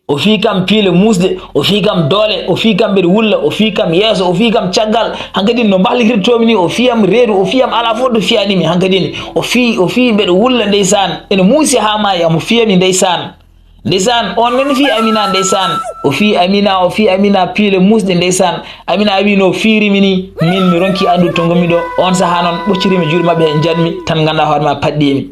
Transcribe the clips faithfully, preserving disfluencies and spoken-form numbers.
O fii kam piile muusɗe, o fii kam doole, o fii kam mbeɗa wulla, o fii kam yeeso, o fii kam caggal. Hankadi no mbahlitirdoomi ni, o fii am reedu, o fii am alaa fof to fiyaani mi. Hankadi ni, o fii, o fii mbeɗa wulla ndeysaan. Ene muusi haa maayi, omo fiya mi ndeysaan. Ndeysaan, oon men fii Amina ndeysaan. O fii Amina, o fii Amina piile muusɗe ndeysaan. Amina wii no fiiri mi ni, min mi ronki anndude to ngonmi ɗo. Oon sahaa noon ɓocciri mi juuɗe maɓɓe he njanmi, tan nganndaa hoore ma paɗɗii mi.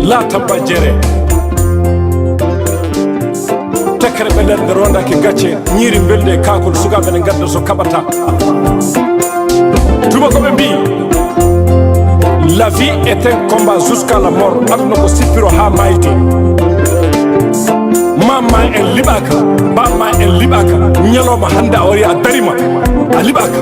La tabba jere. Tekkere ɓe nder nde rondake gacce, ñiiri mbelde e kaakol, sukaaɓe ne ngadda so kaɓata. Tuma ko ɓe mbii, la vie est un combat jusqu'à la mort. Aduna ko sippiro haa maayde. Mamma en liɓaaka, bamma en liɓaaka. Ñalawma hannde a wari a darima, a liɓaaka.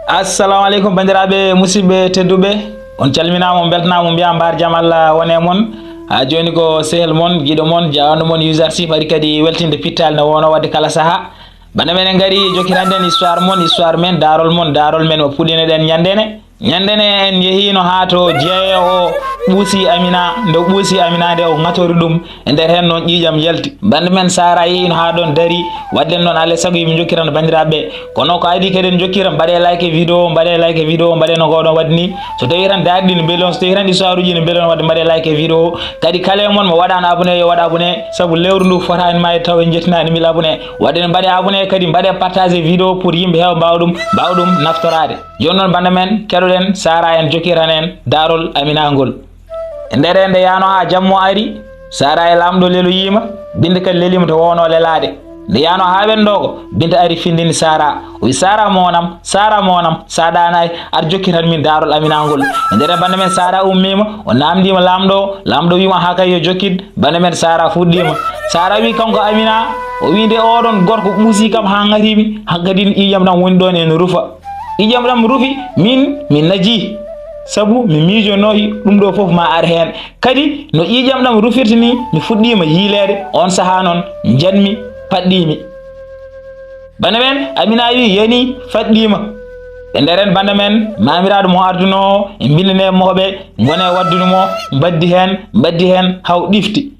Assalamu aleykum, banndiraaɓe, musidɓe tedduɓe. On calminaama, on mbeltanaama, on mbiyaa mbaar jam Allah wone mon. Haa jooni ko sehel mon, giɗo mon, jawanɗo mon, User Sif ari kadi weltinde pittaali no woono waɗde kala sahaa. Bannde men en ngari jokkitande en histoire mon, histoire men, daarol mon, daarol men mo puɗɗinoɗen ñande ne. Ñande ne en njehiino haa to jeeyo o ɓuusi Amina. Nde o ɓuusi Amina nde, o ŋatori ɗum. E nder heen noon ƴiiƴam yalti. Bannde men Sara yehiino haa ɗoon darii. Waɗden noon, alaa e sago yimɓe njokkirana banndiraaɓe ɓe. Kono ko adii kadi en njokkira, mbaɗee like e vidéo, mbaɗee like e vidéo, mbaɗee no ngoɗon waɗi ni. So tawii tan daarɗi ne mbeli on, so tawii tan histoire uji ne mbeli on, waɗde mbaɗee like e vidéo. Kadi kala e mon mo waɗaano abonné, yo waɗ abonné, sabu lewru ndu fotaani maayde taw en njettinaani mille abonné. Waɗde ne mbaɗee abonné, kadi mbaɗee partagé vidéo pour yimɓe heewa mbaawa ɗum, mbaawa ɗum naftoraade. Jooni noon bannde men, keɗoɗen Sara en jokkirana en daarol Amina ngol. E nder heen nde yaano haa jammo ari, Sara e laamɗo leloyiima, Binta kadi leliima to woono lelaade. Nde yaano haa wendoogo, Binta ari findini Sara. O wi, "Sara moonam, Sara moonam, sa ɗaanaay, ar jokkitan min daarol Amina ngol." E nder heen bannde men Sara ummiima, o naamndiima laamɗo o, laamɗo wiima, "Haa kay yo jokkit." Bannde men Sara fuɗɗiima. Sara wi kanko Amina, o wi, "Nde oɗon gorko ɓuusi kam haa ŋatii mi, hankadi ƴiiƴam ɗam woni ɗoon ene rufa." Ƴiiƴam ɗam rufi, min mi najii, sabu mi miijonoohi ɗum ɗo fof ma ar heen. Kadi no ƴiiƴam ɗam rufirta ni, mi fuɗɗiima yiileede, oon sahaa noon njanmi, paɗɗiimi. Bannde men Amina wi, "Yani, faɗɗiima." E nder heen bannde men maamiraaɗo mo ardunoo o, e mbindanee mo hoɓe, ngone waɗdude mo, mbaddi heen, mbaddi heen, haw ɗifti.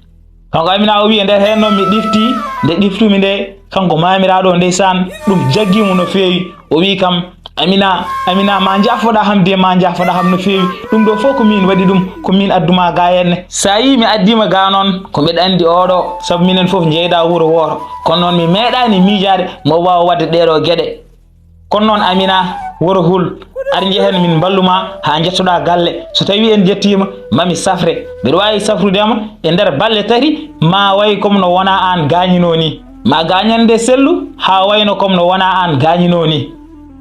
Kanko Amina o wi, "E nder heen noon mi ɗifti, nde ɗiftumi nde, kanko maamiraaɗo o ndeysaan, ɗum jaggii mo no feewi." O wi kam, "Amina, Amina, ma njaafoɗa ham de, ma njaafoɗa ham no feewi. Ɗum ɗo fof ko min waɗi ɗum, ko min addu ma ga henne. Sa yii mi addii ma ga noon, ko mbeɗa anndi oɗo, sabu minen fof njeyda wuro wooto. Kono noon mi meeɗaani miijaade mo waawa waɗde ɗee ɗo geɗe." Kono noon Amina, woro hul, ar njehen min mballu ma haa njettoɗaa galle. So tawii en njettiima, ma mi safre. Mbeɗa waawi safrude ma e nder balle tati, ma way comme no wonaa aan gaañinoo nii. Ma gaañande sellu haa wayno comme no wonaa aan gaañinoo nii.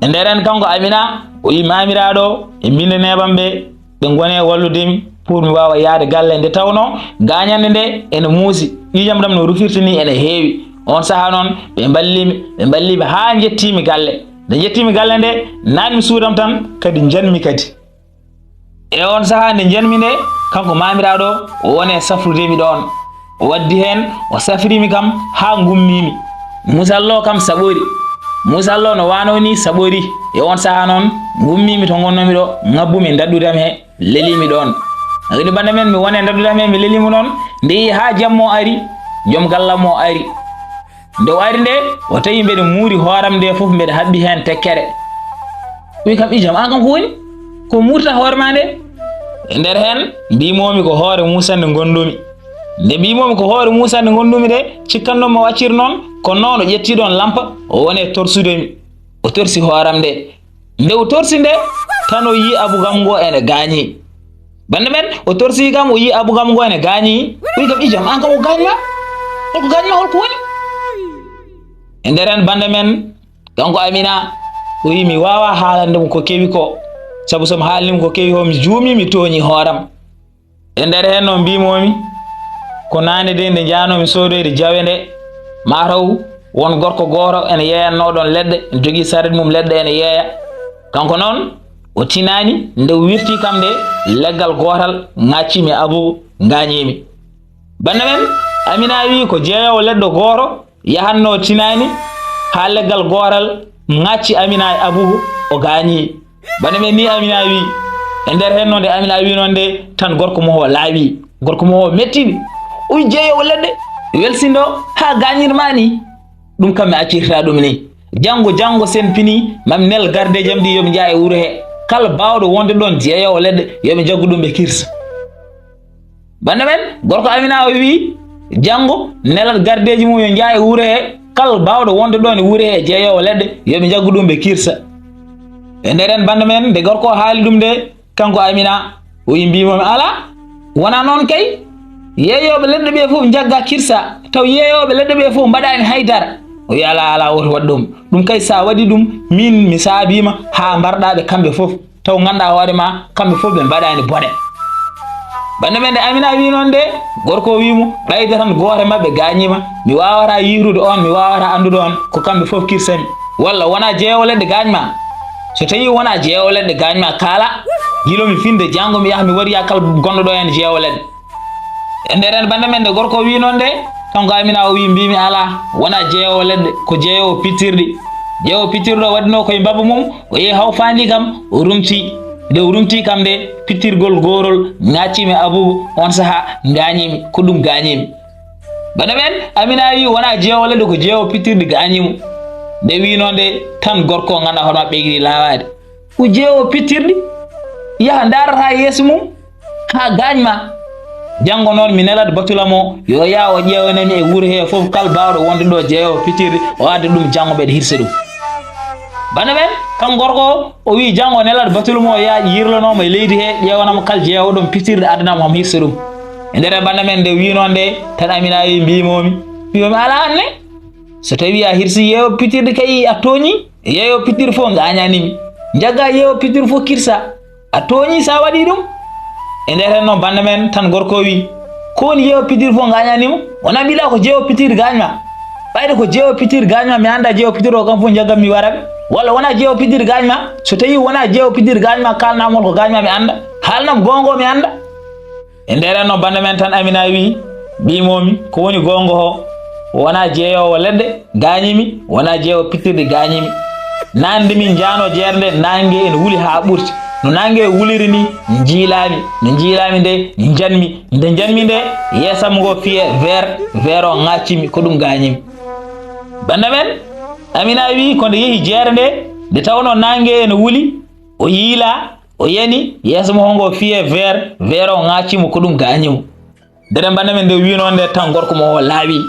E nder heen kanko Amina, o yi maamiraaɗo o e mbindanee ɓam ɓe, ɓe ngone wallude mi pour mi waawa yahde galle. Nde tawnoo gaañande nde ene muusi, ƴiiƴam ɗam no rufirta nii ene heewi. Oon sahaa noon ɓe mballii mi, ɓe mballii mi haa njettii mi galle. Nde njettii mi galle nde, naat mi suudam tan, kadi njanmi kadi. E oon sahaa nde njanmi nde, kanko maamiraaɗo o, o woni e safrude mi ɗoon. O waddi heen, o safri mi kam haa ngummii mi. Muusallo kam saɓori. Muusallo no waanoo nii saɓori. E oon sahaa noon, ngummii mi to ngonnoo mi ɗo, ŋabbu mi ndaɗɗu am he, lelii mi ɗoon. Kadi bannde men, mi woni e ndaɗɗu am he, mi lelii mo noon. Nde yehi haa jammo ari, joom galle am o ari. Nde o ari nde, o tawi mbeɗa muuri hoore am nde fof, mbeɗa haɓɓi heen tekkere. O wi kam, "Ijam, aan kam ko woni? Ko muurta hoore ma nde?" E nder heen, mbimomi ko hoore muusannde ngondumi. Nde mbimomi ko hoore muusannde ngondumi nde, cikkannoo mo accir noon, ko noon o ƴetti ɗoon lampa, o woni e torsude mi. O torsi hoore am nde. Nde o torsi nde, tan o yii abugam ngo ene gaañi. Bannde men, o torsi kam, o yii abugam ngo ene gaañi. O wi kam, "Ijam, aan kam ko gaañi ma? Holko gaañi ma, holko woni?" E nder heen bannde men, kanko Amina, o wi, "Mi waawaa haalande mo ko kewi ko, sabu so mi haalni mo ko kewi ko, mi juumii, mi tooñii hoore am." E nder heen noon mbimomi, ko naane de nde njanoomi soodoyde jawe nde, mataw won gorko gooto ene yeeyannoo ɗoon leɗɗe, ene jogii saret mum leɗɗe ene yeeya. Kanko noon o tinaani, nde o wirti kam nde leggal gootal, ŋaccimi abu, ngaañiimi. Bannda men, Amina wii ko jeeyoowo leɗɗo gooto yahatnoo tinaani haa leggal gootal ŋaacci Amina e Abubu, o gaañii. Bannda men, nii Amina wii. E nder heen noon nde Amina wii noon nde, tan gorko mo o laawi. Gorko mo o mettiɗi. O wii jeeyoowo leɗɗe, welsindo haa gaañir ma nii. Ɗum kam mi accirta ɗum nii. Janngo, janngo sen pini, mami nel gardeeji am ɗi yo ɓe njah e wuro he. Kala baawɗo wonde ɗoon jeeyoowo leɗɗe, yo ɓe njaggu ɗum ɓe kirsa. Bannda men, gorko Amina o wii, janngo, nelat gardeeji mum yo njah e wuro he. Kala baawɗo wonde ɗoon e wuro he jeeyoowo leɗɗe, yo ɓe njaggu ɗum ɓe kirsa. E nder heen bannda men, nde gorko o haali ɗum nde, kanko Amina, o wii mbiimi alaa, wonaa noon kay. Yeeyooɓe leɗɗe ɓee fof njagga kirsa, taw yeeyooɓe leɗɗe ɓee fof mbaɗaani hay dara. O wii alaa, alaa, woto waɗ ɗum. Ɗum kay so a waɗii ɗum, miin mi saabiima haa mbarɗaa ɓe kamɓe fof. Taw nganndaa hoore ma, kamɓe fof ɓe mbaɗaani bone. Bannda men nde Amina wii noon nde, gorko o wii mo, ɓayde tan gooto e maɓɓe gaañiima, mi waawataa yiyrude oon, mi waawataa anndude oon, ko kamɓe fof kirsami. Walla wonaa jeeyoowo leɗɗe gaañ ma? So tawii wonaa jeeyoowo leɗɗe gaañ ma, kaala, gila mi finde, janngo mi yaha mi waɗoya kala gonɗo ɗo heen jeeyoowo leɗɗe. E nder heen bannda men nde gorko o wii noon nde, kanko Amina o wii mbiimi alaa, wonaa jeeyoowo leɗɗe, ko jeeyoowo pittirɗi. Jeeyoowo pittirɗo o waɗnoo koye mbabba mum, o yehi hawfaandi kam, o rumti. Nde o rumti kam nde, pittirgol goorol ŋaacciimi Abubu, oon sahaa ngaañiimi, ko ɗum gaañiimi. Bannda men, Amina wii wonaa jeeyoowo leɗɗe, ko jeeyoowo pittirɗi gaañii mo. Nde wii noon nde, tan gorko o nganndaa hoore ma ɓeydii laawaade. O jeeyoowo pittirɗi, yaha ndaarata yeeso mum, haa gaañ ma. Janngo noon mi nelat batula mo, yo yah o ƴeewana mi e wuro he fof kala baawɗo wonde ɗo jeeyoowo pittirɗi, o adda ɗum janngo mbeɗa hirsa ɗum. Bannda men, kanko gorko o, o wii janngo o nelat batula mo, o yah yirlanoo mo e leydi he, ƴeewana mo kala jeeyoowo ɗoon pittirɗi, addana mo, omo hirsa ɗum. E nder bannda men nde wii noon nde, tan Amina wii mbiimoomi, mbiimoomi alaa anne. So tawii a hirsii yeeyoowo pittirɗi kay a tooñii, yeeyoowo pittirɗi fof ngaañaani mi. Njaggaa yeeyoowo pittirɗi fof kirsa. A tooñii so a waɗii ɗum. E nder heen noon bannda men tan gorko o wii, ko woni yeeyoowo pittirɗi fof ngaañaani mo? Wonaa mbiɗa ko jeeyoowo pittirɗi gaañ ma? Ɓayde ko jeeyoowo pittirɗi gaañ ma, mi anndaa jeeyoowo pittirɗi o kam fof njaggan mi wara ɓe. Walla wonaa jeeyoowo pittirɗi gaañ ma? So tawii wonaa jeeyoowo pittirɗi gaañ ma, kaalanaa mo ko gaañ ma mi annda. Haalnam goonga o mi annda. E nder heen noon bannda men tan Amina wii, mbiimoomi, ko woni goonga o? Wonaa jeeyoowo leɗɗe gaañii mi, wonaa jeeyoowo pittirɗi gaañii mi. Naatde min njahnoo jeere nde, naange ene wuli haa ɓurti. No naange wuliri nii, njiilaami. No njiilaami nde, njanmi. Nde njanmi nde, yeesam ngo fiyee weer, weer o ŋaaccii mi, ko ɗum gaañii mi. Bannda men, Amina wii, ko nde yehi jeere nde, nde tawnoo naange ene wuli, o yiilaa, o yani, yeeso makko ngo fiyee weer, weer o ŋaaccii mo, ko ɗum gaañii mo. Nder bannda men nde wii noon nde tan gorko mo o laawi.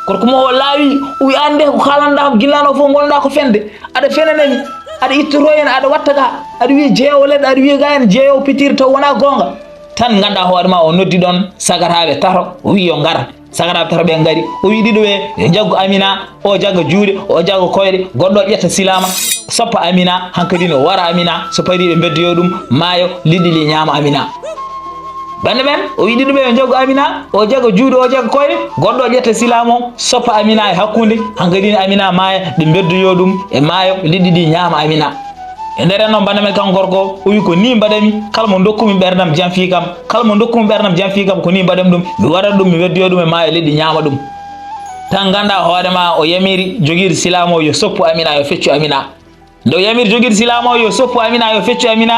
Gorko mo o laawi, o wii, "Aan nde ko kaalanɗaa kam gila naane fof ngonɗaa ko fende. Aɗa fenana mi, aɗa ittotoo en, aɗa watta ga, aɗa wii jeeyoowo leɗɗe, aɗa wii ga en jeeyoowo pittirɗi taw wonaa goonga." Tan nganndaa hoore ma o noddi ɗoon sagataaɓe tato, o wii yo ngar. Sagataaɓe tato ɓe ngari, o wii ɗiɗo ɓe yo njaggu Amina, o jagga juuɗe, o jagga koyɗe, goɗɗo o ƴetta silaama, soppa Amina, hankadi no wara Amina, so parii ɓe mbeddoyoo ɗum maayo, liɗɗi ɗi ñaama Amina. Bannda men, o wii ɗiɗo ɓe yo njaggu Amina, o jagga juuɗe, o jagga koyɗe, goɗɗo o ƴetta silaama o, soppa Amina e hakkunde, hankadi Amina maaya, ɓe mbeddoyoo ɗum e maayo, liɗɗi ɗi ñaama Amina. E nder heen noon bannda men kanko gorko, o wii ko nii mbaɗami, kala mo ndokkumi ɓerdam janfii kam, kala mo ndokkumi ɓerdam janfii kam, ko nii mbaɗami ɗum, mi waɗat ɗum, mi weddoya ɗum e maayo, liɗɗi ñaama ɗum. Tan nganndaa hoore ma o yamiri jogiiɗo silaama o yo soppu Amina, yo feccu Amina. Nde o yamiri jogiiɗo silaama o yo soppu Amina, yo feccu Amina,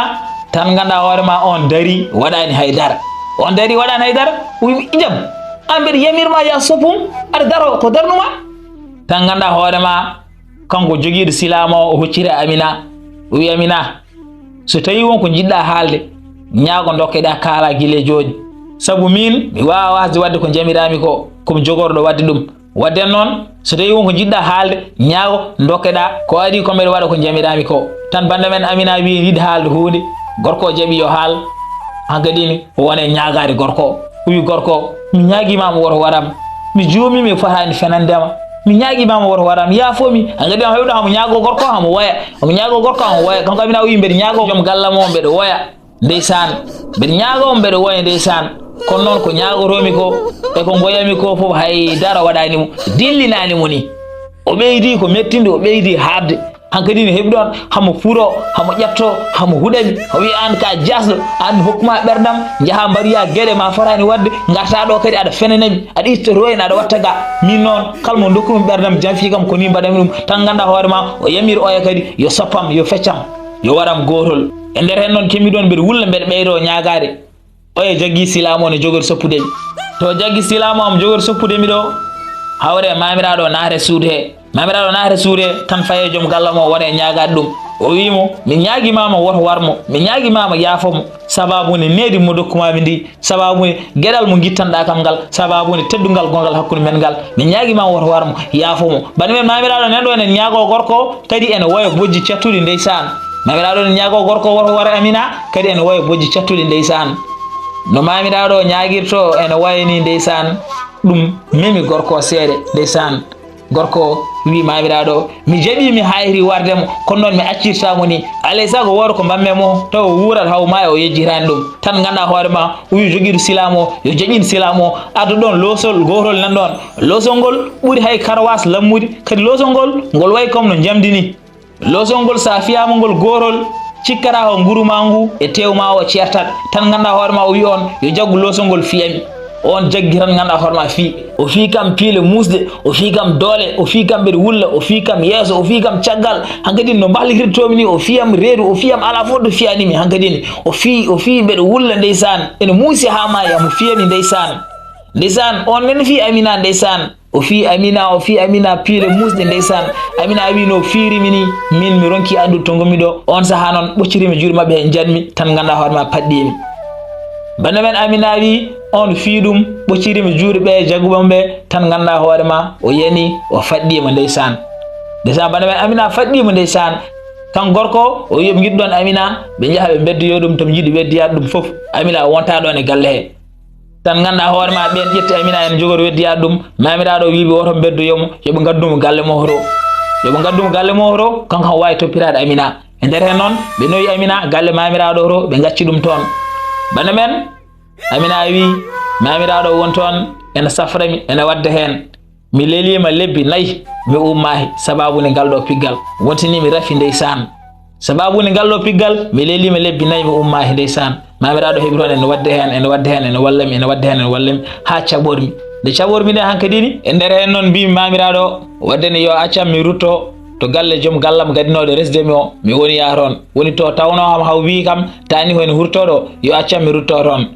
tan nganndaa hoore ma on darii waɗaani hay dara. On darii waɗaani hay dara, o wii, "Ijam, aan mbeɗa yamir ma yo a soppum, aɗa daroo, ko darnuma?" Tan nganndaa hoore ma kanko jogiiɗo silaama o, o hocciri Amina. O wii, "Amina, so tawii won ko njiɗɗaa haalde, ñaago ndokke ɗaa kaalaa gila e jooni. Sabu miin, mi waawaa waasde waɗde ko njamiraami ko, ko mi jogorɗo waɗde ɗum. Waɗde noon, so tawii won ko njiɗɗaa haalde, ñaago ndokke ɗaa, ko adii ko mbeɗa waɗa ko njamiraami ko." Tan bannda men Amina wii yiɗi haalde huunde, gorko o jaɓi yo haal. Hankadi o woni e ñaagaade gorko o. O wii, "Gorko, mi ñaagiima ma woto waram. Mi juumiima, mi fotaani fenande ma. Mi ñaagiima ma woto waram. Yaafo mi." Hankadi o heɓɗo hamo ñaagoo gorko, hamo woya. Hamo ñaagoo gorko, hamo woya. Kanko Amina o wii, "Mbeɗa ñaagoo joom galle am o, mbeɗa woya. Ndeysaan. Mbeɗa ñaagoo, mbeɗa woya, ndeysaan. Kono noon ko ñaagotoomi ko, e ko ngoyami ko fof, hay dara waɗaani mo. Dillinaani mo nii." O ɓeydii ko mettinde, o ɓeydii haaɗde. Hankadi ne heɓi ɗon, hamo furo, hamo ƴetto, hamo huɗami. O wi, "An ka jasɗo, an mi hokkuma ɓerdam, njaha mbaɗoya geɗe ma fotani waɗde, ngarta ɗo kadi aɗa fenanami, aɗa itta to en, aɗa watta ga." Min noon, kala mo dokkumi ɓerdam, janfi kam ko ni mbaɗami ɗum. Tan ngannda hoore ma, o yamiri oya kadi, yo soppam, yo feccam, yo waɗam gootol. E nder heen noon, kemmi ɗon mbeɗa wulla, mbeɗa ɓeydo ñaagaade. Oya jaggi silaamu o ne jogori soppude mi. To jaggi silaamu am jogori soppude mi ɗo, hawre e maamiraaɗo naata e suudu he. Maamiraaɗo naata e suudu he, tan faye joom galle mo wona e ñaagaade ɗum. O wii mo, "Mi ñaagii ma ma woto war mo, mi ñaagii ma ma yaafo mo. Sabaabu ne needi mo dokkuma mi ndi, sabaabu ne geɗal mo ngittanɗaa kam ngal, sabaabu ne teddungal gongal hakkunde men ngal. Mi ñaagii ma woto war mo, yaafo mo." Bani men maamiraaɗo nan ɗo enen ñaago gorko o, kadi ene woya bojji cattuɗi ndeysaan. Maamiraaɗo ene ñaago gorko o woto war Amina, kadi ene woya bojji cattuɗi ndeysaan. No maamiraaɗo o ñaagirto ene waya ni ndeysaan, ɗum memi gorko o seeɗa ndeysaan. Gorko o wi maamiraaɗo o, "Mi jaɓi mi hayri warde mo, kono noon mi accirta mo ni. Alay sago wooda ko mbamme mo, tawa o wuurat haw ma o yejjitani ɗum. Tan ngannda hoore ma, o wi jogiiɗo silaamu o, yo jaɓin silaamu o, addu ɗon loosol gootol nan ɗon. Loosol ngol ɓuri hay karawaas lammude, kadi loosol ngol, ngol wayi comme no njamdi ni." Loosol ngol, so a fiyaama ngol gootol, cikkata ko nguru ma ngu e teew ma o ceertat. Tan ngannda hoore ma, o wi on, yo jaggu loosol ngol fiyami. On jaggi tan ngannda hoore ma fii. O fii kam piile muusɗe, o fii kam doole, o fii kam mbeɗa wulla, o fii kam yeeso, o fii kam caggal. Hankadi no mbahlitirdoomi ni, o fiyam reedu, o fiyam alaa fof ɗo fiyanimi hankadi ni. O fii, o fii mbeɗa wulla ndeysaan. Ene muusi haa maayi, mo fiyami ndeysaan. Ndeysaan, on nen fii Amina ndeysaan. O fii Amina, o fii Amina piile muusɗe ndeysaan. Amina wi no fiirimi ni, min mi ronki anndude to ngonmi ɗo. On sahaa noon ɓoccirimi juuɗe maɓɓe he njanmi, tan ngannda hoore ma paɗɗiimi. Bana men Amina wi on fii ɗum, ɓoccirimi juuɗe ɓe jagguɓe mo ɓe, tan ngannda hoore ma o yani, o faɗɗiima ndeysaan. Ndeysaan, bana men Amina faɗɗiima ndeysaan. Kan gorko o wi yo ɓe ngiɗu ɗon Amina, ɓe njaha ɓe mbeddoyo ɗum to ɓe njiɗi weddiyaade ɗum fof. Amina wonta ɗon e galle he. Tan ngannda hoore ma, ɓeen ƴetti Amina ene jogori weddiyaade ɗum. Maamiraaɗo o wii ɓe woto mbeddoyo mo, yo ɓe ngaddu mo galle mo hoto. Yo ɓe ngaddu mo galle mo hoto, kanko o waawi toppitaade Amina. E nder heen noon, ɓe nowi Amina galle maamiraaɗo hoto, ɓe ngacci ɗum toon. Bana men, Amina wi, maamiraaɗo won toon, ene safra mi, ene wadda heen. Mi leliima lebbi nayi, mi ummaahi, sabaabu nde ngal ɗo piggal. Wontini mi rafi ndeysaan. Sabaabu nde ngal ɗo piggal, mi leliima lebbi nayi, mi ummaahi ndeysaan. Maamiraaɗo heɓi toon ene wadda heen, ene wadda heen, ene walla mi, ene wadda heen, ene walla mi, haa caɓormi. Nde caɓormi nde hankadi ni, e nder heen noon mbiimi maamiraaɗo, wadde ne yo accam mi rutto to galle joom gallam gadinooɗo resde mi o, mi woni yaa toon. Woni to tawnoo am haw wii kam, taani ko ene hurtoo ɗo, yo accam mi rutto toon.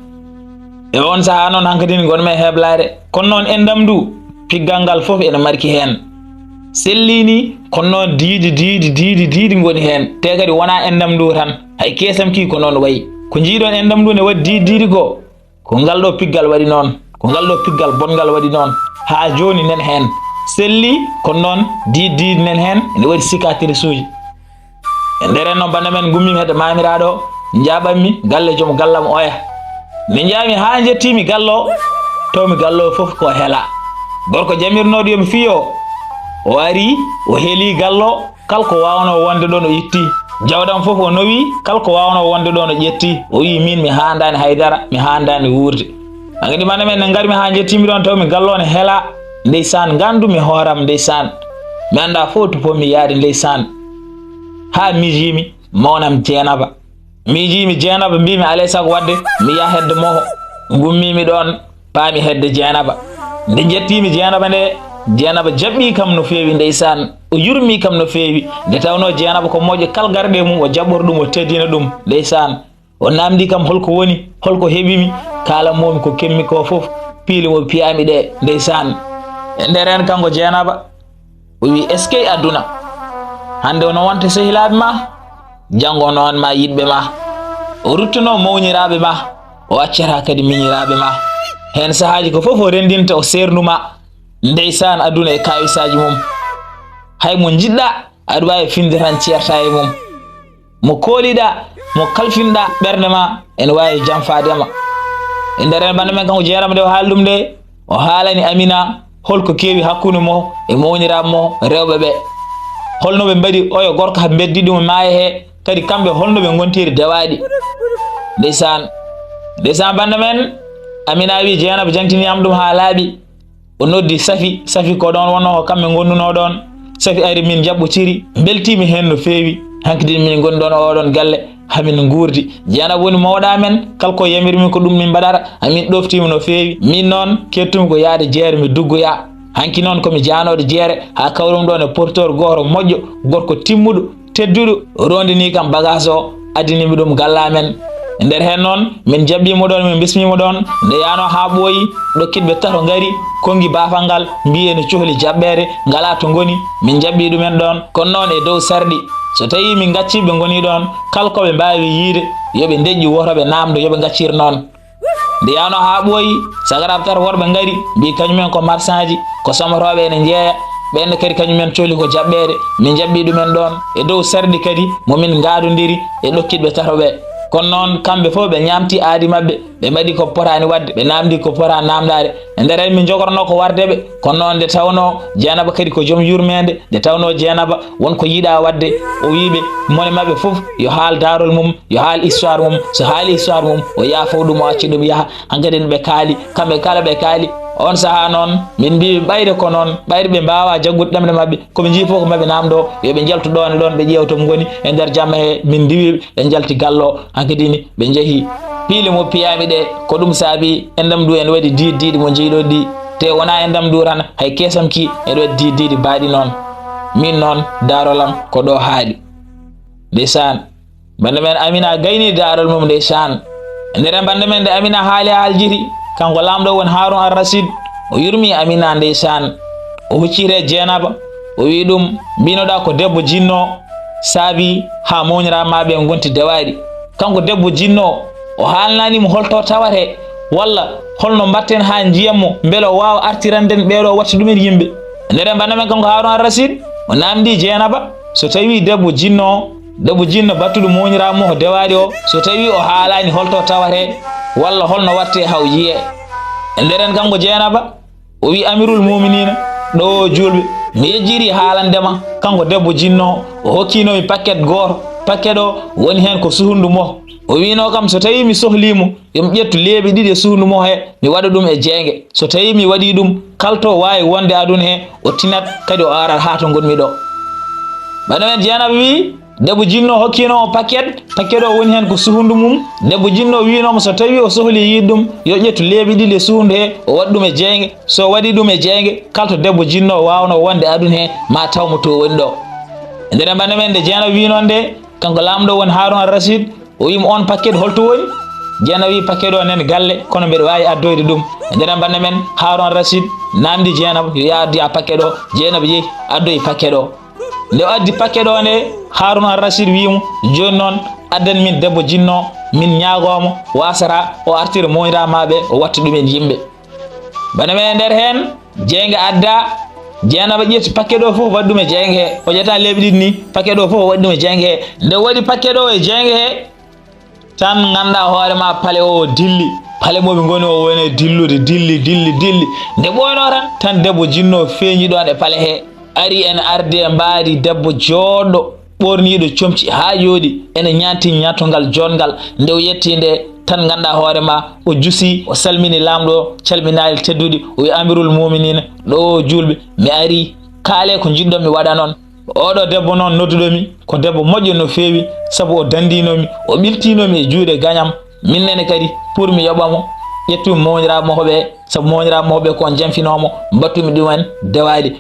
E on sahaa noon hankadi ni ngonmi e heblade. Kono noon enɗam ndu, piggal ngal fof ene marki heen. Selli ni, kono noon diidi, diidi, diidi, diidi ngoni heen. Te kadi wonaa enɗam ndu tan. Hay keesam ki ko noon wayi. Ko njiiɗon enɗam ndu ne waɗi diidi, diidi ko, ko ngal ɗo piggal waɗi noon. Ko ngal ɗo piggal bonngal waɗi noon. Haa jooni nen heen. Selli, kono noon diidi, diidi nen heen. Ene waɗi cicatrice uji. E nder heen noon, bana men, ngummiimi hedde maamiraaɗo, njaaɓanmi galle joom gallam oya. Nde njaami haa njettiimi gallo, tawmi gallo fof ko hela. Gorko jamirnooɗo yo mi fiyo, o ari, o heli gallo, kala ko waawnoo wonde ɗoon o itti. Jawdam fof o nowi, kala ko waawnoo wonde ɗoon o ƴetti. O wii, "Miin mi haandaani haydara, mi haandaani wuurde." Hankadi bana men, nde ngarmi haa njettiimi ɗoon, tawmi gallo ne hela. Ndeysaan, nganndumi hooram, ndeysaan. Mi anndaa fof to potmi yahde, ndeysaan. Haa miijiimi mawnam Jeenaba. Miijiimi Jeenaba, mbiimi, "Alay sago waɗde mi yaha hedde moho." Ngummiimi ɗoon, paami hedde Jeenaba. Nde njettiimi Jeenaba nde, Jeenaba jaɓɓii kam no feewi, ndeysaan. O yurmii kam no feewi. Nde tawnoo Jeenaba ko moƴƴo kala garɗo e mum, o jaɓɓor ɗum, o teddina ɗum, ndeysaan. O naamndii kam, "Holko woni? Holko heɓi mi?" Kaalan-moo-mi ko kemmi ko fof, piili mo piyaami ɗe, ndeysaan. E nder heen, kanko Jeenaba, o wii, "Eskey aduna! Hannde ono wonta sehilaaɓe ma, janngo ono won ma yiɗɓe ma." O ruttunoo mawniraaɓe ma, o accata kadi miñiraaɓe ma. Heen sahaaji ko fof o renndinta, o seerndu ma. Ndeysaan, aduna e kaawisaaji mum. Hay mo njiɗɗa, aɗa waawi finde tan ceerta e mum. Mo kooliɗa, mo kalfinɗa ɓernde ma, ene waawi janfaade ma. E nder heen, bana men, kanko Jeenaba, nde o haali ɗum nde, o haalani Amina holko keewi hakkunde mo e mawniraaɓe mo rewɓe ɓe. Holno ɓe mbaɗi oyo gorko haa mbeddi ɗum e maayo he, kadi kamɓe holno ɓe ngontiri dewaaɗi. Ndeysaan, ndeysaan, bana men, Amina wi, Jeenaba jantini am ɗum haa laaɓi. O noddi Safi, Safi ko ɗoon wonnoo, ko kamɓe ngondunoo ɗoon. Safi ari min jaɓɓotiri, mbeltiimi heen no feewi. Hankadi min ngoni ɗoon oɗon galle, hamin nguurdi. Jeenaba woni mawɗo amen, kala ko yamirmi ko ɗum min mbaɗata. Amin ɗoftiima no feewi. Min noon, kettumi ko yahde jeere mi duggoya. Hanki noon ko mi jaanooɗo jeere, haa kawrumi ɗoon e porteur gooto moƴƴo, gorko timmuɗo, tedduɗo, rondini kam bagage o, addini mi ɗum galle amen. E nder heen noon, min jaɓɓii mo ɗoon, min mbismii mo ɗoon. Nde yahnoo haa ɓooyi, ɗokkitɓe tato ngari, konngi baafal ngal, mbii ene cohli jaɓɓeede, ngalaa to ngoni. Min jaɓɓii ɗumen ɗoon, kono noon e dow sarɗi. So tawii min ngaccii ɓe ngonii ɗoon, kala ko ɓe mbaawi yiyde, yo ɓe ndeƴƴu woto ɓe naamndo, yo ɓe ngaccir noon. Nde yahnoo haa ɓooyi, sagaraaɓe tato worɓe ngari, mbii kañumen ko marsanji, ko somotooɓe ene njeeya, ɓeen kadi kañumen cohli ko jaɓɓeede, min jaɓɓii ɗumen ɗoon e dow sarɗi kadi mo min ngaadondiri e ɗokkitɓe tato ɓe. Kono noon, kamɓe fof ɓe ñaamtii aadi maɓɓe, ɓe mbaɗi ko potaani waɗde, ɓe naamndii ko potaani naamndaade. E nder heen min njogornoo ko warde ɓe, kono noon nde tawnoo Jeenaba kadi ko joom yurmeende, nde tawnoo Jeenaba won ko yiɗaa waɗde, o wii ɓe, mone maɓɓe fof yo haal daarol mum, yo haal histoire mum, so haali histoire mum, o yaafoo ɗum, o acca ɗum yaha. Hankadi ɓe kaali, kamɓe kala ɓe kaali. Oon sahaa noon, min mbii ɓe ɓayde ko noon, ɓayde ɓe mbaawaa jaggude ɗemɗe maɓɓe, ko ɓe njii fof ko maɓɓe naamndoo, yo ɓe njaltu ɗoon e ɗoon, ɓe ƴeewa to ɓe ngoni. E nder jamma he, min ndiwi ɓe, ɓe njalti galle o. Hankadi ni, ɓe njehi. Piile mo piyaami ɗe, ko ɗum saabi enɗam ndu ene waɗi diidi diidi mo njeyɗon ɗi. Te wonaa enɗam ndu tan, hay keesam ki ene waɗi diidi diidi baaɗi noon. Min noon, daarol am ko ɗo haaɗi. Ndeysaan. Bannde men Amina gayni daarol mum, ndeysaan. E nder en bannde men nde Amina haali haaljiti, kanko laamɗo woni Haarun Ar Rasiid, o yurmi Amina, ndeysaan. O hucciti e Jeenaba, o wii ɗum, mbinoɗaa ko debbo jinno saabi haa mooñiraa ma ɓe ngonti dewaaɗi. Kanko debbo jinno o, o haalnaani mo holto tawatee, walla holno mbaɗten haa njiyen mo, mbele o waawa artirande en ɓeeɗo, watta ɗumen yimɓe. E nder en bannde men kanko Haarun Ar Rasiid, o naamndii Jeenaba, so tawii debbo jinno, debbo jinno battuɗo mooñiraa mo dewaaɗi o, so tawii o haalaani holto tawatee, walla holno waɗtee haa o yiyee. E nder en kanko Jeenaba, o wii, Amirul Muuminiina, ɗo o juulɓe, mi yejjiri haalande ma, kanko debbo jinno o, o hokkiino mi paquet gooto, paquet o woni heen ko suhundu mo. O wiinoo kam so tawii mi sohlii mo, yo mi ƴettu leeɓi ɗiɗi e suhundu mo he, mi waɗa ɗum e jeynge. So tawii mi waɗii ɗum, kala to waawi wonde aduna he, o tinat, kadi o arat haa to ngonmi ɗo. Bana men Jeenaba wii, debbo jinno hokkiino o paquet, paquet o woni heen ko suhundu mum. Debbo jinno wiinoo mo so tawii o sohlii yiide ɗum, yo ƴettu leeɓi ɗiɗi e suhundu he, o waɗa ɗum e jeynge. So o waɗii ɗum e jeynge, kala to debbo jinno waawnoo wonde aduna he, ma taw mo to woni ɗo. E nder bana men nde Jeenaba wiinoo nde, kanko laamɗo woni Haarun Ar Rasiid, o wii mo, "On paquet holto woni?" Jeenaba wii, "Paquet o nani galle, kono mbeɗa waawi addoyde ɗum." E nder bannde men, Haarun Ar Rasiid naamndi Jeenaba, yo yaah addoya paquet o. Jeenaba yehi, addoyi paquet o. Nde o addi paquet o nde, Haarun Ar Rasiid wii mo, "Jooni noon, addan min debbo jinno, min ñaagoo mo, waasata o artira mooñiraa ma ɓe, o watta ɗumen yimɓe." Bana men e nder heen, jeynge adda, Jeenaba ƴetti paquet o fof waɗi ɗum e jeynge he. O ƴetta leeɓi ɗiɗi ni, paquet o fof o waɗi ɗum e jeynge he. Nde o waɗi paquet o e jeynge he, tan nganndaa hoore ma pale o dilli. Pale mo ɓe ngoni o woni e dillude, dilli, dilli, dilli. Nde ɓooynoo tan, tan debbo jinno feeñi ɗoon e pale he. Ari ene ardi e mbaadi debbo jooɗɗo, ɓoorniiɗo comci haa yooɗi, ene ñaanti ñaatongal joɗngal. Nde o yetti nde, tan nganndaa hoore ma, o jusi, o salmini laamɗo, calminaali tedduɗi, o wi, "Amirul Muuminiina, ɗo o juulɓe, mi ari, kaalee ko njiɗɗon mi waɗa noon." Oɗo debbo noon nodduɗo mi, ko debbo moƴƴo no feewi, sabu o danndinoo mi, o ɓiltinoo mi e juuɗe gañam. Min nene kadi, pour mi yoɓa mo, ƴettumi mooñiraaɓe makko ɓe, sabu mooñiraaɓe makko ɓe ko on janfinoo mo, mbattumi ɗumen dewaaɗi.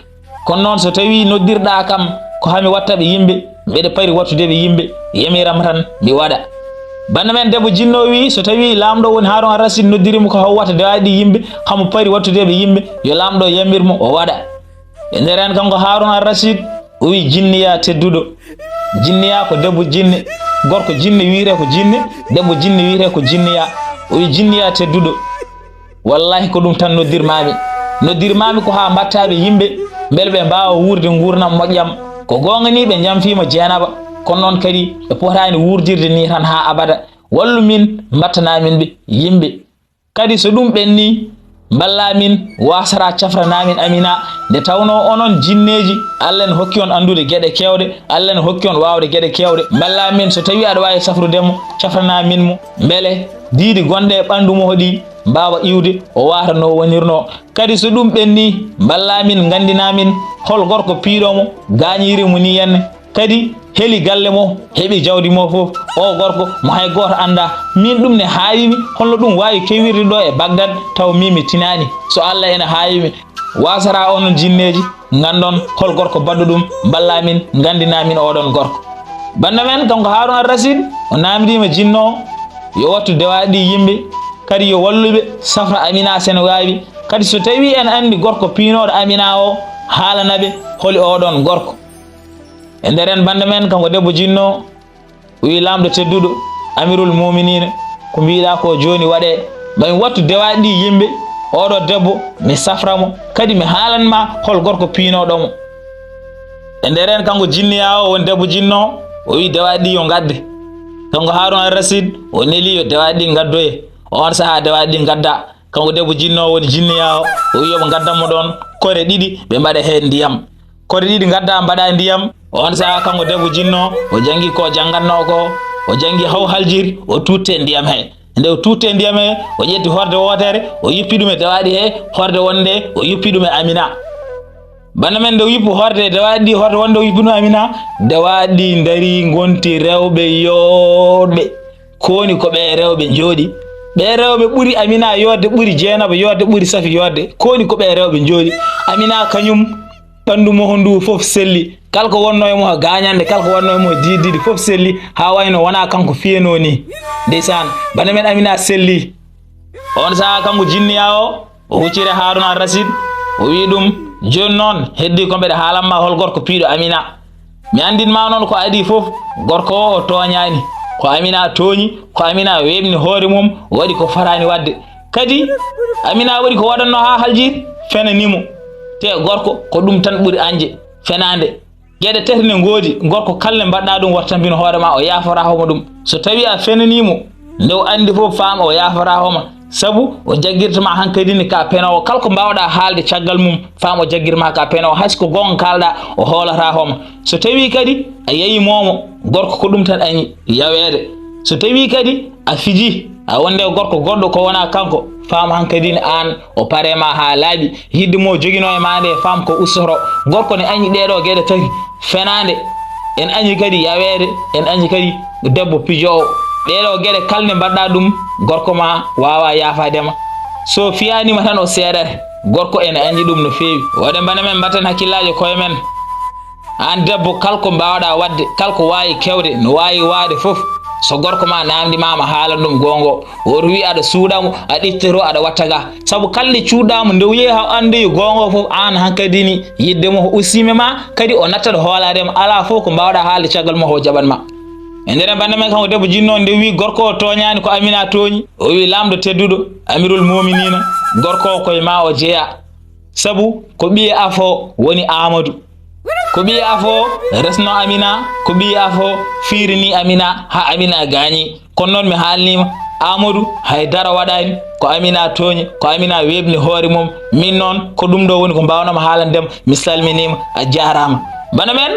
Kono noon, so tawii noddirɗaa kam ko haa mi watta ɓe yimɓe, mbeɗa pari wattude ɓe yimɓe, yamiram tan mi waɗa. Bannde men debbo jinno wii, so tawii laamɗo woni Haarun Ar Rasiid noddiri mo ko haa o watta dewaaɗi ɗi yimɓe, hamo pari wattude ɓe yimɓe, yo laamɗo yamir mo o waɗa. E nder heen kanko Haarun Ar Rasiid, o wii, "Jinniya tedduɗo, jinniya ko debbo jinne, gorko jinne wiyetee ko jinne, debbo jinne wiyetee ko jinniya." O wii, "Jinniya tedduɗo, wallaahi ko ɗum tan noddirmaami. Noddirmaami ko haa mbaɗtaa ɓe yimɓe, mbele ɓe mbaawa wuurde nguurndam moƴƴam. Ko goonga ni ɓe njanfii mo jeenaba, kono noon kadi ɓe potaani wuurdirde ni tan haa abada. Wallu min, mbaɗtanaa min ɓe yimɓe. Kadi so ɗum ɓennii, mballaa min, waasata cafranaa min Amina, nde tawnoo onon jinneeji, Alla ene hokki on anndude geɗe keewɗe, Alla ene hokki on waawde geɗe keewɗe. Mballaa min, so tawii aɗa waawi safrude mo, cafranaa min mo, mbele diidi gonɗe e ɓanndu mo ɗi mbaawa iwde o waata no wonirnoo. Kadi so ɗum ɓennii, mballaa min, nganndinaa min hol gorko piiɗo mo, gaañiri mo nii henne. Kadi heli galle mo, heɓi jawdi mo fof. O gorko mo hay gooto anndaa. Min ɗum ne haawi mi, holno ɗum waawi kewirde ɗo e Bagdad, taw min mi tinaani. So Allah ene haawi mi, waasata onon jinneeji, nganndon hol gorko baɗɗo ɗum, mballaa min, nganndinaa min oɗon gorko. Bannda men, kanko Haaruna Rasiid, o naamndiima jinno o, yo wattu dewaaɗi ɗi yimɓe, kadi yo wallu ɓe, safra Amina so ene waawi. Kadi so tawii en anndi gorko piinooɗo Amina o, haalana ɓe holi oɗon gorko. E nder en bannda men, kanko debbo jinno o, o wii laamɗo tedduɗo, Amirul Muuminiina, ko mbiiɗaa ko jooni waɗee, ma mi wattu dewaaɗi ɗi yimɓe, oɗo debbo, mi safra mo, kadi mi haalan ma hol gorko piinooɗo mo. E nder en, kanko jinniyaa o, woni debbo jinno o, o wii dewaaɗi ɗi yo ngadde. Kanko Haaruna Rasiid, o neli yo dewaaɗi ɗi ngaddoye. Oon sahaa dewaaɗi ɗi ngaddaa. Kanko debbo jinno o, woni jinniyaa o, o wii yo ɓe ngaddan mo ɗoon kore ɗiɗi, ɓe mbaɗa heen ndiyam. Kore ɗiɗi ngaddaa, mbaɗa ndiyam. Oon sahaa kanko debbo jinno o, o janngi ko janngannoo ko, o janngi haw haljiri, o tuutte ndiyam he. Nde o tuutte ndiyam he, o ƴetti horde wootere, o yuppi ɗum e dewaaɗi he, horde wonnde o yuppi ɗum e Amina. Bannda men, nde o yuppi horde dewaaɗi ɗi, horde wonnde o yuppi ɗum e Amina, dewaaɗi ɗi ndarii, ngonti rewɓe yooɗɓe. Ko woni ko ɓee rewɓe njooɗi? Ɓee rewɓe ɓuri Amina yooɗde, ɓuri Jeenaba yooɗde, ɓuri Safi yooɗde. Ko woni ko ɓee rewɓe njooɗi? Amina kañum, ɓanndu mo ndu fof selli. Kala ko wonnoo e mo gaañannde, kala ko wonnoo e mo diidiiɗi fof selli, haa wayno wonaa kanko fiyanoo nii. Ndeysaan, bannda men Amina selli. Oon sahaa kanko jinniyaa o, o hucciri Haaruna Rasiid, o wii ɗum, jooni noon, heddii ko mbeɗa haalan ma hol gorko piiɗo Amina. Mi anndin ma noon ko adii fof, gorko o, o tooñaani. Ko Amina tooñi, ko Amina weeɓni hoore mum, o waɗi ko fotaani waɗde. Kadi, Amina waɗi ko waɗannoo haa haljiri, fenani mo. Te gorko, ko ɗum tan ɓuri añde, fenaande. Geɗe tati ne ngoodi, gorko kala nde mbaɗɗaa ɗum, waɗ tampin hoore ma, o yaafotaako ma ɗum. So tawii a fenanii mo, nde o anndi fof, faam o yaafotaako ma. Sabu o jaggirta ma hankadi ne ka penoowo. Kala ko mbaawɗaa haalde caggal mum, faam o jaggirta ma ka penoowo. Hay so ko goonga kaalɗaa, o hoolataako ma. So tawii kadi a yayii mo, gorko ko ɗum tan añi, yaweede. So tawii kadi a fijii, a wonde gorko goɗɗo ko wonaa kanko, faam hankadi ne aan o pare ma haa laaɓi. Yiɗde mo joginoo e maa nde, faam ko ustoto. Gorko ne añi ɗee ɗoo geɗe tati, fenaande, ene añi kadi yaweede, ene añi kadi debbo pijoowo. Ɗee ɗoo geɗe kala nde mbaɗɗaa ɗum, gorko ma waawaa yaafaade ma. So fiyaani ma tan, o seeɗat. Gorko ene añi ɗum no feewi. Waɗe bannda men, mbatten hakkillaaji e koye men. Aan debbo, kala ko mbaawɗaa waɗde, kala ko waawi kewde, no waawi waade fof, so gorko ma naamndimaama, haalan ɗum goonga o. Woto wii aɗa suuɗa mo, aɗa ittoro, aɗa watta ga. Sabu kala nde cuuɗɗaa mo, nde o yehi haa anndoyi goonga o fof, aan hankadi ni, yiɗde mo o ustiima ma, kadi o nattat hoolaade ma. Alaa fof ko mbaawɗaa haalde caggal mo, o jaɓan ma. E nder en bannda men, kanko debbo jinno o, nde wii gorko o tooñaani, ko Amina tooñi, o wii laamɗo tedduɗo, Amirul Muuminiina, gorko o koye ma o jeyaa. Sabu ko ɓiye afo woni Aamadu. Ko ɓiye afo resno Amina, ko ɓiye afo fiirini Amina, haa Amina gaañi. Kono noon mi haalniima, Aamadu hay dara waɗaani, ko Amina tooñi, ko Amina weeɓni hoore mum. Min noon, ko ɗum ɗo woni ko mbaawnoo-mi haalande ma, mi salminiima, a jaaraama. Bana men,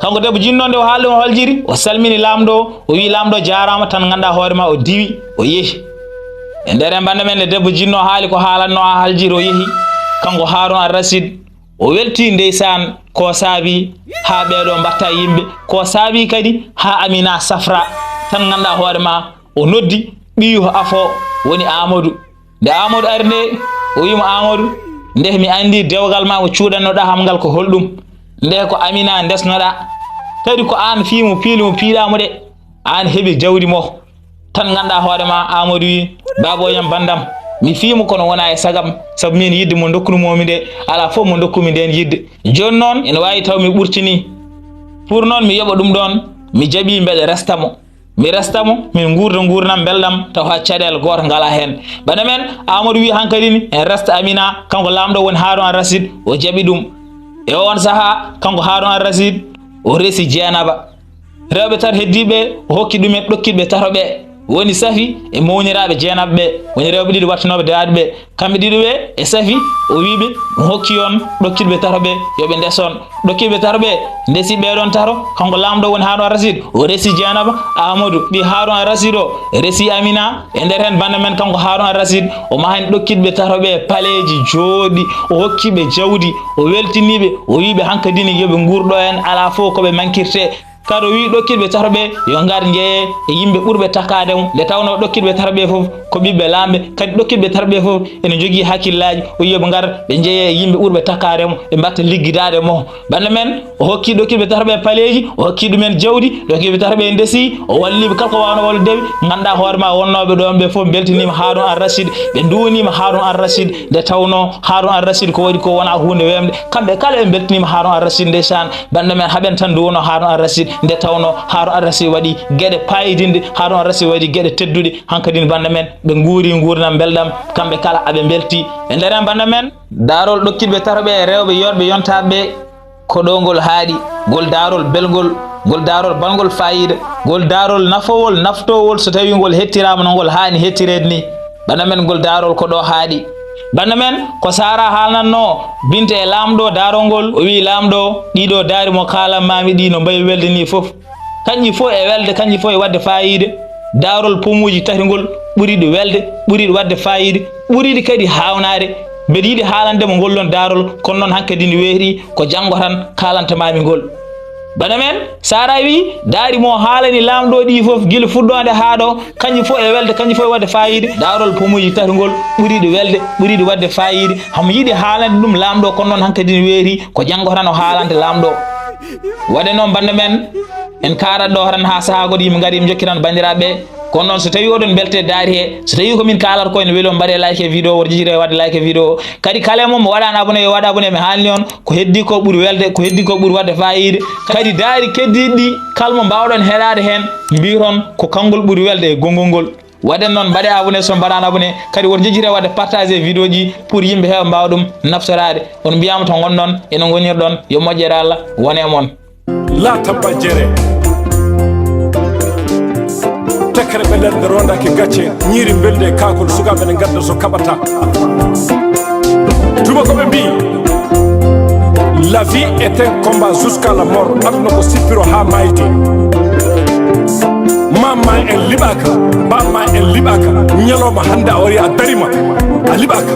kanko debbo jinno nde o haalde mo haljiri, o salmini laamɗo o, o wii laamɗo jaaraama, tan nganndaa hoore ma, o diwi, o yehi. E nder en bannda men, nde debbo jinno haali ko haalannoo haa haljiri, o yehi, kanko Haaruna Ar Rasiid, o weltii ndeysaan, ko saabii haa ɓee ɗoo mbaɗta yimɓe, ko saabii kadi haa Amina safra, tan nganndaa hoore ma, o noddi ɓiyu afo woni Aamadu. Nde Aamadu ari nde, o wii mo, Aamadu, nde mi anndi dewgal ma mo cuuɗannoɗaa am ngal ko holɗum? Nde ko Amina ndesnoɗaa, kadi ko aan fii mo piili mo piiɗaa mo ɗe, aan heɓi jawdi mo. Tan nganndaa hoore ma, Aamadu wii, baabooyam banndam, mi fii mo kono wonaa e sagam, sabu miin yidde mo ndokkunomoo mi nde, alaa fof mo ndokkumi ndeen yidde. Jooni noon, ene waawi taw mi ɓurtinii. Pour noon mi yoɓa ɗum ɗoon, mi jaɓii mbeɗa resta mo. Mi resta mo, min nguurda nguurndam mbelɗam, taw haa caɗeele gooto ngalaa heen. Bana men, Aamadu wii hankadi ni, en resta Amina, kanko laamɗo woni Haaruna Rasiid, o jaɓi ɗum. E oon sahaa, kanko Haaruna Rasiid, o resi Jeenaba. Rewɓe tato heddiiɓe, o hokki ɗumen ɗokkitɓe tato ɓe. Woni Safi e mawniraaɓe jeenaɓe ɓe, woni rewɓe ɗiɗi wattinooɓe dewaaɗi ɓe. Kamɓe ɗiɗo ɓe e Safi, o wii ɓe, o hokki on ɗokkitɓe tato ɓe, yo ɓe ndes on. Ɗokkitɓe tato ɓe ndesi ɓee ɗon tato, kanko laamɗo woni Haarun Ar Rasiid, o resi Jeenaba Aamadu, ɓii Haarun Ar Rasiid o, resi Amina. E nder heen, bannda men kanko Haarun Ar Rasiid, o mahani ɗokkitɓe tato ɓe paleeji jooɗi, o hokki ɓe jawdi, o weltini ɓe, o wii ɓe hankadini yo ɓe nguur ɗo heen, alaa fof ko ɓe mankirtee. Kadi o wii ɗokkitɓe tato ɓe yo ngar njeyee e yimɓe ɓurɓe takkaade mo, nde tawnoo ɗokkitɓe tato ɓe fof ko ɓiɓɓe laamɓe, kadi ɗokkitɓe tato ɓe fof ene njogii hakkillaaji, o wii yo ɓe ngar ɓe njeyee e yimɓe ɓurɓe takkaade mo, ɓe mbaɗta liggidaade mo. Bannda men, o hokki ɗokkitɓe tato ɓe paleeji, o hokki ɗumen jawdi, ɗokkitɓe tato ɓe ndesi, o walli ɓe kala ko waawno wallude ɓe. Nganndaa hoore ma wonnooɓe ɗoon ɓe fof mbeltiniima Haarun Ar Rasiid, ɓe nduwaniima Haarun Ar Rasiid, nde tawnoo Haarun Ar Rasiid ko waɗi ko wonaa huunde weemde. Kamɓe kala ɓe mbeltiniima Haarun Ar Rasiid, ndeysaan, bannda men, haɓen tan nduwano Haarun Ar Rasiid, nde tawnoo Haarun Ar Rasiid waɗi geɗe paayidinɗe, Haarun Ar Rasiid waɗi geɗe tedduɗe, hankadin bannda men, ɓe nguuri nguurndam mbelɗam, kamɓe kala aɓe mbelti. E nder heen bannda men, daarol ɗokkitɓe tato ɓe e rewɓe yooɗɓe yontaaɓe ɓe, ko ɗo ngol haaɗi, ngol daarol belngol, ngol daarol balngol faayiida, ngol daarol nafoowol, naftoowol so tawii ngol hettiraama no ngol haani hettireede ni. Bannda men, ngol daarol ko ɗo haaɗi. Bannda men, ko Sara haalnatnoo Binta e laamɗo daarol ngol, o wii laamɗo, ɗiɗo daari mo kaalan maami ɗi no mbayi welde ni fof. Kanƴi fof e welde, kanƴi fof e waɗde faayiida. Daarol pomuuji tati ngol ɓuri ɗi welde, ɓuri ɗi waɗde faayiida, ɓuri ɗi kadi haawnaade. Mbeɗa yiɗi haalande mo ngol ɗon daarol, kono noon hankadi ndi weeti ko janngo tan kaalanta maami ngol. Bana men, Sara wii, daari mo haalani laamɗo ɗi fof, gila fuɗɗoonde haa ɗo, kanƴi fof e welde, kanƴi fof e waɗde faayiida. Daarol pomuuji tati ngol ɓuri ɗi welde, ɓuri ɗi waɗde faayiida. Hamo yiɗi haalande ɗum laamɗo, kono noon hankadi ndi weeti ko janngo tan o haalanta laamɗo. Waɗde noon, bannda men, en kaarat ɗo tan haa sahaa goɗɗo yimɓe ngari, yimɓe njokkiran banndiraaɓe ɓe. Kono noon, so tawii oɗon mbeltee daari he, so tawii ko min kaalata ko ene weli on, mbaɗee like e vidéo, woto jejjire waɗde like e vidéo. Kadi kala e mon mo waɗaani abonné, yo waɗ abonné, mi haalni on, ko heddii ko ɓuri welde, ko heddii ko ɓuri waɗde faayiida. Kadi daari keddiiɗi ɗi, kala mo mbaawɗon heɗaade heen, mbiiton ko kanngol ɓuri welde e gonngol ngol. Waɗen noon, mbaɗee abonné so on mbaɗaani abonné. Kadi woto jejjire waɗde partagé vidéo ji pour yimɓe heewa mbaawa ɗum naftoraade. On mbiyaama to ngonɗon, eno ngonirɗon, yo moƴƴere Allah won e mon. Laata bajjere. Tekkere ɓe nder nde rondaaki gacce, ñiiri mbelde e kaakol, sukaaɓe ne ngadda so kaɓata. Tuma ko ɓe mbii, la vie est un combat jusqu'à la mort. Aduna ko sippiro haa maayde. Maam ma en liɓaaka, baam ma en liɓaaka. Ñalawma hannde a wari a darima, a liɓaaka.